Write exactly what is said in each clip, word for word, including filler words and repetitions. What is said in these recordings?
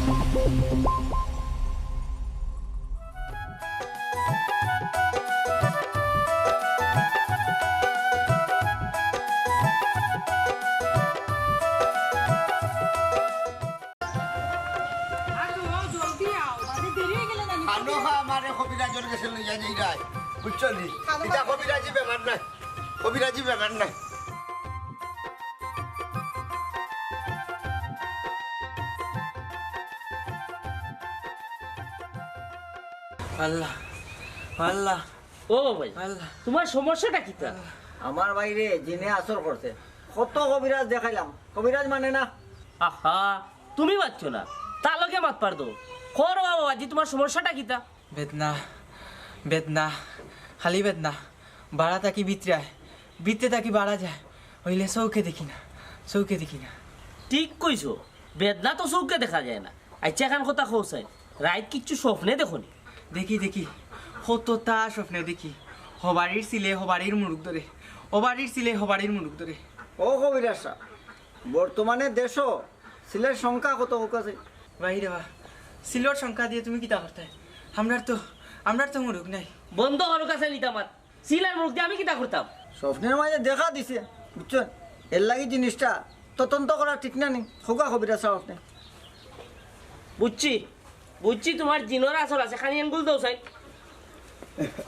আনো হা আমারে কবিরাজর গেছে লইয়া যাইরায়, বুঝছো নি? ইটা কবিরাজি বেমার নায়, কবিরাজি বেমার নায়। আল্লাহ, আল্লাহ। ও বাবা, আল্লাহ। তুমার সমস্যাটা কিতা? আমার ভাইরে জিনে আসর করছে, কত কবিরাজ দেখাইলাম, কবিরাজ মানে না। আহা, তুমি মাতছো না, তার লগে মাত পার দো। কও বাবা, আজি তুমার সমস্যাটা কিতা? বেদনা, বেদনা, খালি বেদনা। বাড়া থাকি ভিতরে আয়, ভিতরে থাকি বাড়া যায়, অইলে চউখে দেখি না, চউখে দেখি না। ঠিক কইছো, বেদনা তো চউখে দেখা যায় না। আইচ্ছা, এখান কথা কও চাই, রাইত কিচ্ছু স্বপ্নে দেখো নি? দেখি, দেখি, কততা স্বপ্নে দেখি। হবাড়ির ছিলে হবাড়ির মুরুগ ধরে, হবাড়ির ছিলে হবাড়ির মুরুগ ধরে। ও কবিরাজ সাব, বর্তমানে দেশো সিলের সংখ্যা কত কউক্কা চাই? ভাই রে বা, সিলর সংখ্যা দিয়া তুমি কিতা করতায়? আমরার তো, আমরার তো মুরুগ নাই। বন্ধ করো কাছে নিতা মাত। সিল আর মুরুগ দিয়া আমি কিতা করতাম? স্বপ্নের মাঝে দেখা দিছে, বুঝছো? এর লাগি জিনিসটা তদন্ত করা ঠিক না নি? কউক্কা কবিরাজ সাব আপনে। বুঝছি, বুঝছি, তুমার জিনর আসর আছে, খালি আঙ্গুল দেও চাই।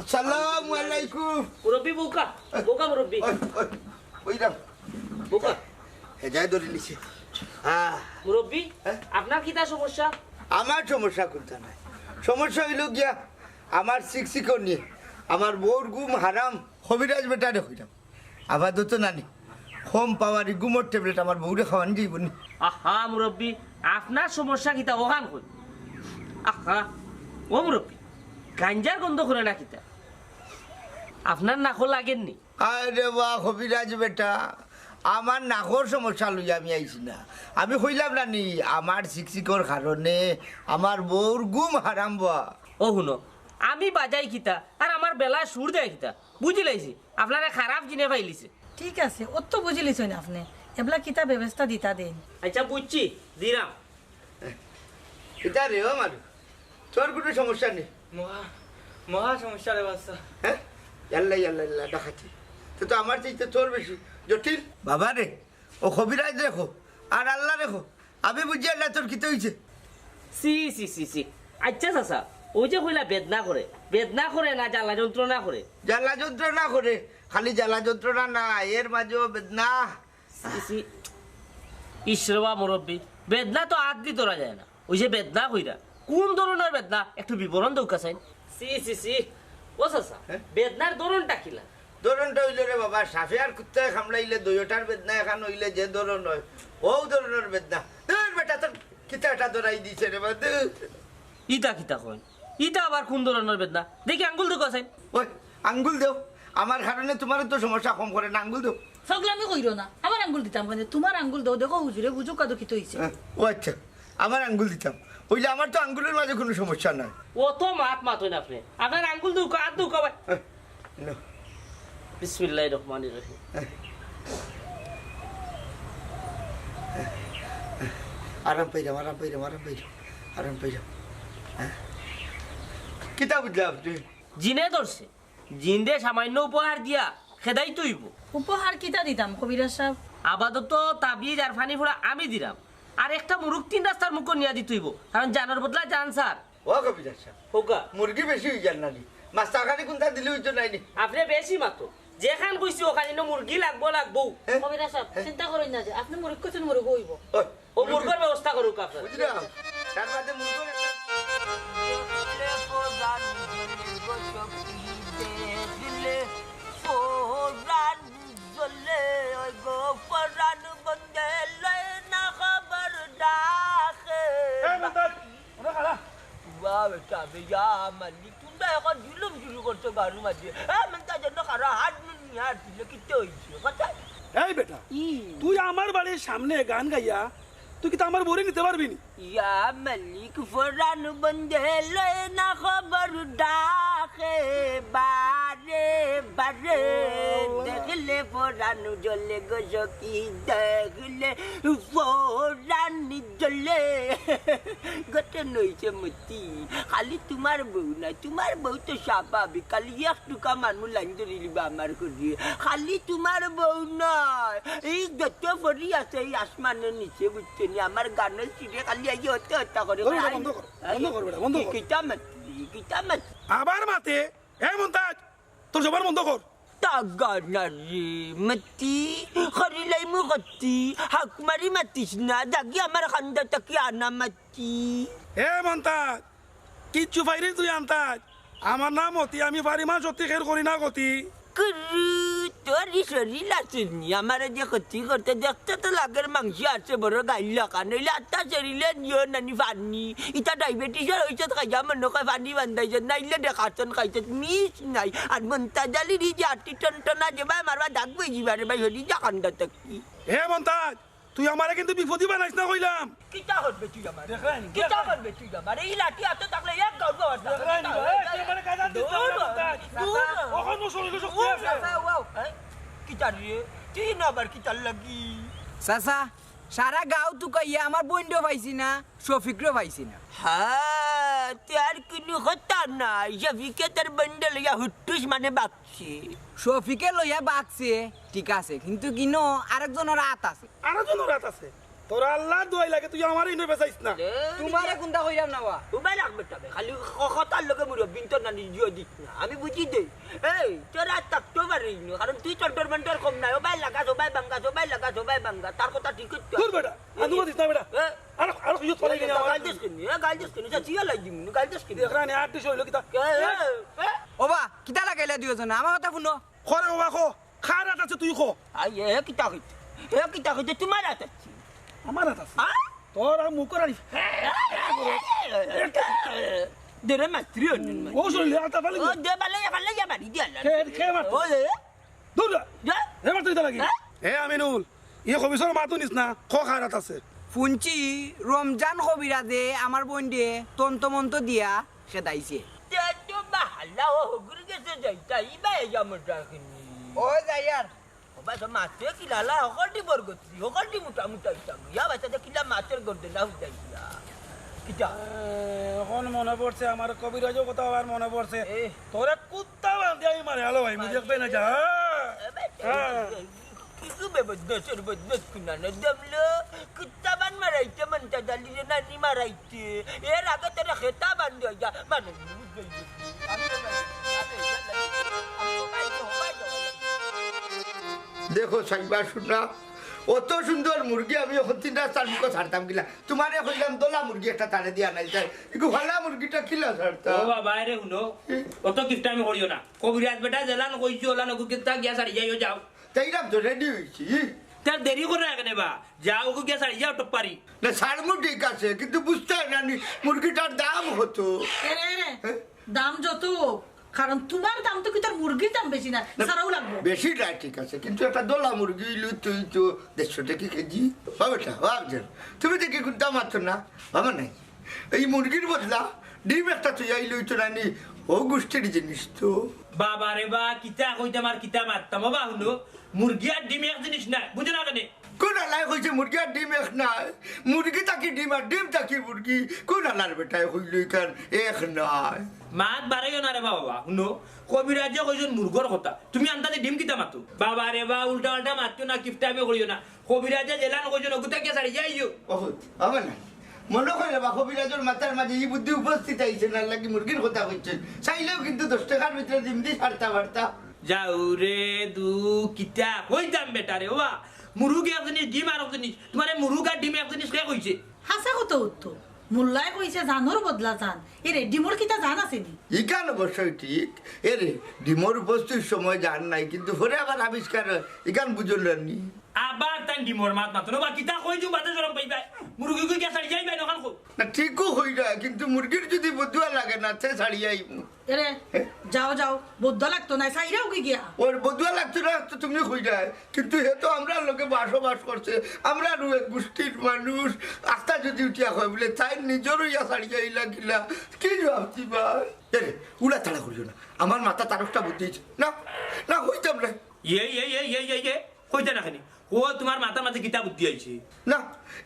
আসসালামু আলাইকুম। মুরব্বি বউক্কা, বউক্কা মুরব্বি। ওই, ওই, ওই দাও। বউক্কা। হেজায় ধরি নিছে। হ্যাঁ। মুরব্বি, হ্যাঁ? আপনার কিতা সমস্যা? আমার সমস্যা কুনতা নাই। সমস্যা অইলো গিয়া, আমার সিকসিকর নিয়ে, আমার বউর ঘুম হারাম, কবিরাজ বেটারে কইলাম। আপাতত নানি, কম পাওয়ারি ঘুমর ট্যাবলেট আমার বউরে খাওয়ানি যাইবো নি। আহা মুরব্বি, আপনার সমস্যা কিতা অখান কই? আহা, ও মুরব্বি, গাঞ্জার গন্ধ করে না কিতা? আপনার নাকো লাগের নি? আরে বা কবিরাজ বেটা, আমার নাকর সমস্যা লইয়া আমি আইছি না। আমি কইলাম না নি, আমার সিকসিকর কারণে আমার বউর ঘুম হারাম বা। ও হুনো, আমি বাজাই কিতা আর আমার বেলা সুর দেয় কিতা? বুঝিলাইছি, আপনারে খারাপ জিনে পাইলিছে। ঠিক আছে, অত বুঝিলিছইন আপনে। এবলা কিতা ব্যবস্থা দিতা দেইন। আইচ্ছা, বুঝছি, দিরাম। ইতা রে ও মারু, তোর কুনু সমস্যা নি? মহা, মহা সমস্যা রে বাচ্চা। হ্যাঁ? ইয়াল্লা, ইয়াল্লা, ইয়াল্লা, ডাকাতি। তো, তো আমার চাইতে তোর বেশি জটিল। বাবা রে, ও কবিরাজ রে কও, আর আল্লারে কও, আমি বুঝি আল্লাহ তোর কিতা অইছে। ছি, ছি, ছি, ছি। আইচ্ছা চাচা, অউ যে কইলা বেদনা করে, বেদনা করে না জ্বালা যন্ত্রণা করে? জ্বালা যন্ত্রণা করে, খালি জ্বালা যন্ত্রণা না, এর মাঝেও বেদনা। ছি, ছি। ইশ রে বা মুরব্বি, বেদনা তো আত দি ধরা যায় না। অউ যে বেদনা কইরা, কুন ধরনর বেদনা? একটু বিবরণ দেউক্কা চাইন। ছি, ছি, ছি। ও চাচা, হ্যাঁ? বেদনার ধরনটা কিলা? ধরনটা অইলো রে বাবা, সাপে আর কুত্তায় কামড়াইলে দুইওটার বেদনা এখান অইলে যে ধরন অয়, অউ ধরনর বেদনা। ধুর বেটা, তোর কিতা এটা ধরাই দিছে রে বা, ধুর। ইটা কিতা কইন? ইটা আবার কুন ধরনর বেদনা? দেখি আঙ্গুল দেউক্কা চাইন। ওই, আঙ্গুল দেও। আমার কারণে তুমার তো সমস্যা কম করে না, আঙ্গুল দেও। ফাগলামি কইরো না, আমার আঙ্গুল দিতাম কেনে? তুমার আঙ্গুল দেও, দেখো হুজুরে বুঝুক কাদো কিতা অইছে। হ্যাঁ, ও আইচ্ছা, আমার আঙ্গুল দিতাম, অইলে আমার তো আঙ্গুলর মাঝে কুনু সমস্যা নাই। অত মাত মাতইন আপনে, আপনার আঙ্গুল দেউক্কা, আত দেউক্কা ভাই। হ্যাঁ, লো। বিসমিল্লাহির রহমানির রহিম। আরাম পাইরাম, আরাম পাইরাম, আরাম পাইরাম, আরাম পাইরাম। হ্যাঁ। কিতা বুঝলা আপনে? জিনে ধরছে। জিনরে সামান্য উপহার দিয়া খেদাইতে অইবো। উপহার কিতা দিতাম কবিরাজ সাব? আপাতত তাবিজ আর পানি ফুড়া আমি দিরাম। আর একটা মুরুগ তিন রাস্তার মুখো নিয়া দিতে অইবো, কারণ জানর বদলা জান স্যার। ও কবিরাজ সাব, কউক্কা। মুরগি বেশি অইযার না নি? মাস্টারখানি কুনটা দিলে অইতো নায় নি? আপনে বেশি মাতো। যেখান কইছি অখান ইনো মুরগি লাগবো, লাগবো। হ্যাঁ? কবিরাজ সাব, হ্যাঁ? চিন্তা করইন না যে, আপনে মুরগ কইছইন, মুরগ অইবো। ওই, ও মুরগর ব্যবস্থা করুক আপনারা। বুঝলাম। তার বাদে মুরগর একটা ওরে খাড়া। ওয়া বেটা, বে ইয়া মালিক, তুমরা অখন জুলুম শুরু করছো বাড়ির মাঝে। এ, মন্তা যেন খাড়া, হাত নুন নিয়ে হাত দিলে কিতা অইছে? কথা? এই বেটা, ই। তুই আমার বাড়ির সামনে গান গাইয়া, তুই কিতা আমার বউরে নিতে পারবি নি? ইয়া মালিক, ফরান বন্দে লয় না খবর ডাকে, বারে বারে ও। দেখলে ফরান জ্বলে গো সখী, দেখলে ফরান জ্বলে। লে, ঘটনা অইছে মতি, খালি তুমার বউ নায়, তুমার বউ তো স্বাভাবিক, খালি এক টুকা মানুষ লাইন ধরিলিবা আমার করি, খালি তুমার বউ নায়, এই যত পরি আছে এই আসমানর নিচে, বুঝছো নি? আমার গানর শিরে খালি আইয়া হতে হত্যা করে। ধরো, এটা বন্ধ করো, হ্যাঁ? বন্ধ করো, এটা বন্ধ কি-, করো। কিতা মাতি, কিতা মাতি? আবার মাতে, এ মন্তাজ, তোর জবান বন্ধ কর। তাগা না রে, মাতি, করিলাইমু কতি, হাক মারি মাতিস না, জাগি আমার খান্দা থাকি আনা মাতি। এ মন্তাজ, কিচ্ছু পাইরে তুই আন্তাজ। আমার নাম মতি, আমি পারি মা সত্যি খের করি না গতি। কুরু, তোর ই শরীর আছে নি, আমারে যে ক্ষতি করতে দেখতে তো লাগের মাংস আছে বড় গাইল লাখান, নইলে আত্মা শরীরে নিও নানি পানি। ইতা ডায়াবেটিসর ঔষধ খাইয়া মনে কয় পানি বান্ধাইছে, নাইলে ডেকাসন খাইছে, মিস নাই। আর মন্তাজ আলীর ই যে আটি টনটনা যে ভাই মারবা দাগ বই যিবা রে ভাই, হরি যা কান্দা থাকি। হে মন্তাজ, তুই আমারে কিন্তু বিপদি বানাইস না কইলাম। কিতা করবে তুই আমার? দেখলেন? কিতা করবে তুই আমার? এই লাঠি হাতে থাকলে এক গাউর বাবা দেখলেন? এই, তুই আমারে কাজা দিস না, দূর হ, মন্তাজ। দূর হ। অখন মোর শরীরে শক্তি দূর আছে। হ। হ্যাঁ? কিতা রে? তুই না আবার কিতার লাগি? চাচা, সারা গাঁও তুকাইয়া আমার বইনরেও পাইছি না, শফিকরেও পাইছি না। হ্যাঁ, তে আর কুনু কথা নাই। শফিকে তার বইনরে লইয়া হুট্টুস মানে বাগছে। শফিকে লইয়া বাগছে, ঠিক আছে, কিন্তু কিনো আরেকজনর আত আছে। আরেকজনর আত আছে? তোর আল্লার দোয়াই লাগে, তুই আমারে ইনো বেচাইস না। এ, তুমারে কুনটা কইলাম না বা? উবাই লাগবে তবে, খালি ক-, কথার লগে মুরব্বিন তোর নানি জিও দিস না, আমি বুঝি দে। এই, তোর আত থাকতেও পারে ইনো, কারণ তুই তন্ত্র মন্ত্র কম নাই, ওবাই লাগা, সবাই ভাঙ্গা, সবাই লাগা, সবাই ভাঙ্গা, তার কথা ঠিক হচ্ছে। দূর বেটা, আন্দুমা দিস না বেটা। এ? আরো, আরো ইয়ত পালাই গেলে আমার গাল দিস কেনে? এ, গাল দিস কেনে? যা, চিয়া লাই দিমু, গাল দিস কেনে? দেখরা নে, আট দিস হইলো কিতা? এ, এ, এ। ওবা, কিতা লাগাইলা দুইওজনে? আমার কথা হুনো। খরে ওবা খো, কার আত আছে তুই খো। আই, এ, কিতা কইতে? এ, কিতা কইতে? তুমার আত আছে। আমার আত আছে? আ? তোর আর মুখর আনি। দে রে মাতৃ অনিল মাতৃ। ও শরীরে আতা ফালাই ও দে। দে বালাই, বালাই, বাড়ি দে আল্লাহ। কে, কে মারতো? ও দে। দূর যা। যা। এবার তুই তো লাগি। হ্যাঁ? এ আমিনুল, ই খবিসর মাতু নিস না, খ খারাত আছে। ফুনছি, রমজান কবিরাজে আমার বইনরে তন্ত্র মন্ত্র দিয়া খেদাইছে। তে তো বাহালা ও হগুর গেছে যাইতা, ই বাই যা মোটা কিনি। ও যাইয়ার। ও বাই তো মাতে কিলালা, হকলটি বরগতি, হকলটি মোটা মোটা ইতা। ইয়া বাচ্চা দে কিলা মাতের গর্দে না উঠাইয়া। কিতা? এ, অখন মনে পড়ছে, আমার কবিরাজর কথা আবার মনে পড়ছে। এ। তোরে কুত্তা বান্ধি আমি মারি হালাইমু, দেখবে না যা। এ, বাই, হ্যাঁ। কিছু বে বদমাশের বদমাশ কুনানো দমলো, কুত্তা বান মারাইতে মন্তাজ আলীরে নানি মারাইতে। এর আগে তোরে খেতা বান্ধি হইয়া, মানে, দেখো, সাইবা শুনরা, অত সুন্দর মুরগি আমি অখন তিন রাস্তার মুখো ছাড়তাম কিলা? তুমারে কইলাম, দলা মুরগি একটা তারে দিয়া নাই, তাই একটু ভালা মুরগিটা কিলা ছাড়তাম? ও বাবা, এরে হুনো, অত কিপটামি করিও না। কবিরাজ বেটা যেলান কইছি, ওলান ওগু কিতা গিয়া ছাড়ি যাইও, যাও। তাইলাম তো রেডি হইছি। তার দেরি করে রাখে নেবা, যাও ওগু গিয়া ছাড়ি যাও, টপ পারি। না, ছাড়মু ঠিক আছে, কিন্তু বুঝতে হয় না নি, মুরগিটার দাম কত। এরে, এরে, হ্যাঁ? দাম যত হোক, কারণ তুমার দাম তো কি তোর মুরগির দাম বেশি না, না, ছাড়াও লাগবো। বেশি না, ঠিক আছে, কিন্তু একটা দলা মুরগি অইলে তুই তো দেড়শো টাকা কেজি। ও বেটা, ও আফজল, তুমি দেখি কুনতা মাতো না, বাবা নাই। এই মুরগির বদলা ডিম একটা তুই আইলে অইতো না নি, ও গুষ্টির জিনিস তো। বাবা রে বা, কিতা কইতাম আর কিতা মারতাম। বাবা হুনো, মুরগি আর ডিম এক জিনিস নায়, বুঝো না কেনে? কোন আলাই কইছে মুরগি আর ডিম এক নায়? মুরগি থাকি ডিম আর ডিম থাকি মুরগি। কোন আলার বেটায় কইলো ইখান এক নায়? মাত বাড়াইও না রে বাবা, হুনো, কবিরাজে কইছইন মুরগর কথা, তুমি আন্দাজে ডিম কিতা মাতো? বাবা রে বা, উল্টা পাল্টা মাতিও না, কিপটামি করিও না। কবিরাজে যেলান কইছইন, ওগুতা গিয়া ছাড়ি যাইও। বহুত, বাবা নাই। মনো করে বা কবিরাজর মাথার মাঝে ই বুদ্ধি উপস্থিত আইছে না, লাগি মুরগির কথা কইছইন। চাইলেও কিন্তু দশ টাকার ভিতরে ডিম দি ছাড়তা পারতা। যাও রে দু, কিতা কইতাম বেটারে, ওবা, মুরগ এক জিনিস, ডিম আরক জিনিস। তুমারে মুরগ আর ডিম এক জিনিস কে কইছে? হাছা কথা উত্তর। মোল্লায় কইছে, জানর বদলা জান। এরে, ডিমর কিতা জান আছে নি? ইখান অবশ্যই ঠিক। এরে, ডিমর উপস্থিত সময় জান নাই, কিন্তু পরে আবার আবিষ্কার হয়। ইখান বুঝলেন নি? আবার তাই ডিমর মাত মাতো না, ওবা, কিতা কই দিও, বাদে শরম পাইবায়। মুরগি কই গিয়া ছাড়ি যাইবায়, নখান কই। না, ঠিকও কইরা, কিন্তু মুরগির যদি বদুয়া লাগে না, তে ছাড়ি যাইমু। এরে, যাও, যাও, বদুয়া লাগতো নায়, ছাড়ি যাও কি গিয়া? ওর বদুয়া লাগতো না, তো তুমি কইরায়, কিন্তু হে তো আমরার লগে বসবাস করছে, আমরারও এক গুষ্টির মানুষ, আস্তা যদি উঠিয়া কয় বুলে, তাই নিজর অইয়া ছাড়ি যাইলা কিলা, কি জবাব দিবা? এরে, উড়া তাড়া করিও না, আমার মাথাত আরোকটা বুদ্ধি আইছে। না, না, কইতাম না। ইয়ে, ইয়ে, ইয়ে, ইয়ে, ইয়ে, ইয়ে। কইতে না কেনে? ও, তুমার মাথার মাঝে কিতা বুদ্ধি আইছে? না,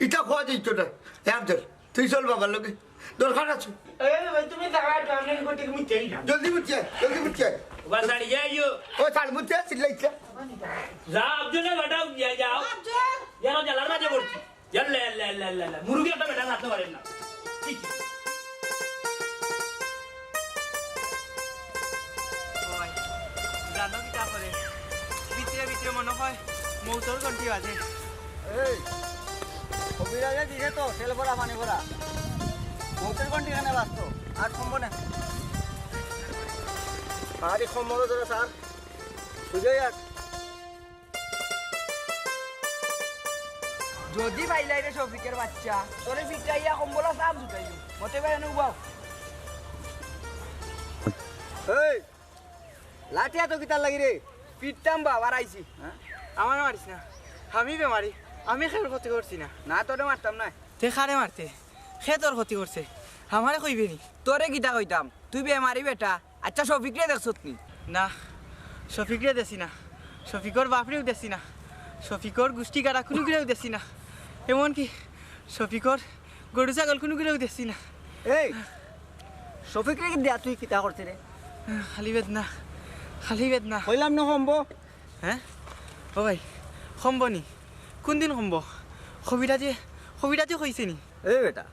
ইতা কওয়া যাইতো না। এ আফজল, তুই চল বাবার লগে, দরকার আছে। এ ভাই, তুমি দাঁড়াও, আমি গুটি মিটাই না। জলদি মুতি আয়, জলদি মুতি আয়। ও বা, দাঁড়িয়ে আইও। ও, ছাড়, মুতি আয়, চিল্লাইছে। যাও, আফজলে বাটাও দিয়া যাও। আফজল! ইয়ারো জ্বালার মাঝে পড়ছি। ইয়াল্লা, ইয়াল্লা, ইয়াল্লা, ইয়াল্লা, ইয়াল্লা। মুরগি একটা বেটা রাখতে পারেন না। ঠিক। ও ভাই, জানো কিতা করে? ভিতরে ভিতরে মনে হয় মৌতর ঘন্টি বাজে। এই, কবিরাজে দিছে তো, তেল ভরা, পানি ভরা। মৌতর ঘন্টি কেনে বাজতো? আর কমবো না। আরে কমবো তো তোরা, স্যার। সুজয় আর যদি পাইলাই রে শফিকর বাচ্চা, তোরে পিটাইয়া কম্বলা সাফ জুটাইও। মতে ভাই, এনে উবাও। এই, লাঠি আতো কিতার লাগি রে? পিটতাম বা, বাড়াইছি। হ্যাঁ? আমারে মারিস না, আমি বেমারি, আমি খের ক্ষতি করছি না। না, তোরে মারতাম না। তে কারে মারতে? খে তোর ক্ষতি করছে, আমারে কইবে নি? তোরে কিতা কইতাম, তুই বেমারি বেটা। আচ্ছা, শফিকরে দেখছত নি? না, শফিকরে দেখছি না, শফিকর বাপরেও দেখছি না, শফিকর গুষ্টি গাড়া কুনুগুরেও দেখছি না, এমনকি শফিকর গরু ছাগল কুনুগুরেও দেখছি না। এই, শফিকরে কি দিয়া তুই কিতা করতে রে? খালি বেদনা, খালি বেদনা। কইলাম না কমবো। হ্যাঁ? ও ভাই, কমবো নি? কোন দিন কমবো? কবিরাজে, কবিরাজে কইছে নি? এই বেটা,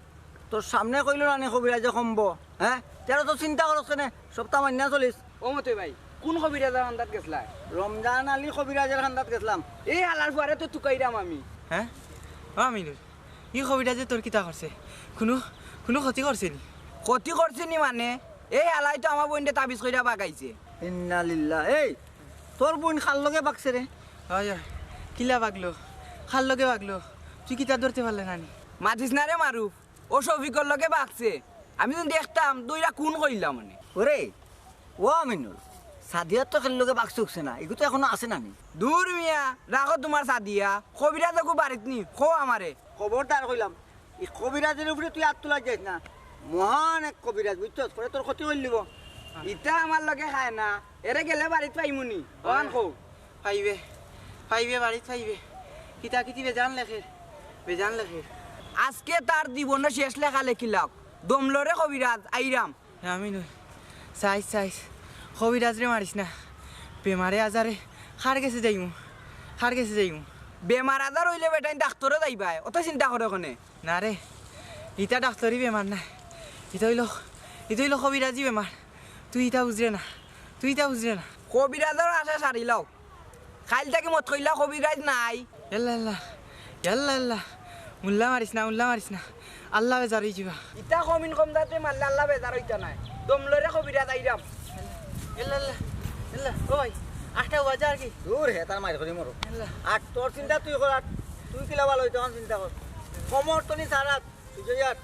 তোর সামনে কইলো না নি কবিরাজে কমবো, হ্যাঁ? তেরা তো চিন্তা করস কেনে, সপ্তাহ মাইন্না চলিস। ও মতে ভাই, কোন কবিরাজর কান্দাত গেছলা? রমজান আলী কবিরাজর কান্দাত গেছলাম। এই হালার ফুয়ারে তো তুকাইরাম আমি। হ্যাঁ? ও আমিনুল, ই কবিরাজে তোর কিতা করছে? কুনু, কুনু ক্ষতি করছে নি? ক্ষতি করছে নি মানে? এই হালাই তো আমার বইনরে তাবিজ কইরা বাগাইছে। ইন্না লিল্লাহ। এই, তোর বইন কার লগে বাগছে রে? অয়, অয়। কিলা বাগলো? কার লগে বাগলো? তুই কিতা ধরতে পারলে না নি? মাতিস না রে মারুফ, ও শফিকর লগে বাগছে। আমি যুদি দেখতাম, দইরা খুন করিলাম মানে। ওরে, ও আমিনুল, সাদিয়ার তো খের লগে বাগছে উগছে না, ইগু তো এখনো আছে না নি? দূর মিয়া, রাখো তুমার সাদিয়া। কবিরাজ অগু বাড়িত নি, কও আমারে। খবরদার কইলাম, ই কবিরাজর উপরে তুই আত তুলাত যাইস না। মহান এক কবিরাজ, বুঝছস? পরে তোর ক্ষতি করিলিবো। ইতা আমার লগে খায় না, এরে গেলে বাড়িত পাইমু নি? অখান কও। পাইবে, পাইবে, বাড়িত পাইবে। কিতা কিতি বেজান লেখের, বেজান লেখের। আজকে তার জীবনর শেষ লেখা লেখিলাও। দমলরে কবিরাজ, আইরাম। আমি নই। চাইস, চাইস। কবিরাজরে মারিস না। বেমারে আজারে কার গেছে যাইমু, কার গেছে যাইমু। বেমার আজার অইলে বেটাইন ডাক্তরো যাইবায়, অত চিন্তা করো কেনে? না রে, ইতা ডাক্তরি বেমার নায়। ইতা অইলো, ইতা অইলো কবিরাজি বেমার। তুই ইতা বুঝরে না, তুই ইতা বুঝরে না। কবিরাজর আশা সারিলাও। কাইল থাকি মত কইলা কবিরাজ নাই। ইয়াল্লা আল্লাহ, ইয়াল্লা আল্লাহ। মুল্লা মারিস না, মুল্লা মারিস না। আল্লাহ বেজার অইযিবা। ইতা কমিন কম জাতে মারলে আল্লাহ বেজার অইতা নায়। দমলরে কবিরাজ আইরাম। ইয়াল্লা আল্লাহ, ইয়াল্লা। ও ভাই, আটটা বাজে আর কি। দূর হে, তার মাইর করি মরো। ইয়াল্লা। আর তোর চিন্তা তুই কর, আর তুই কিলা ভালা অইতে অখন চিন্তা কর। কমর তনি সারাত, তুই যাই আর।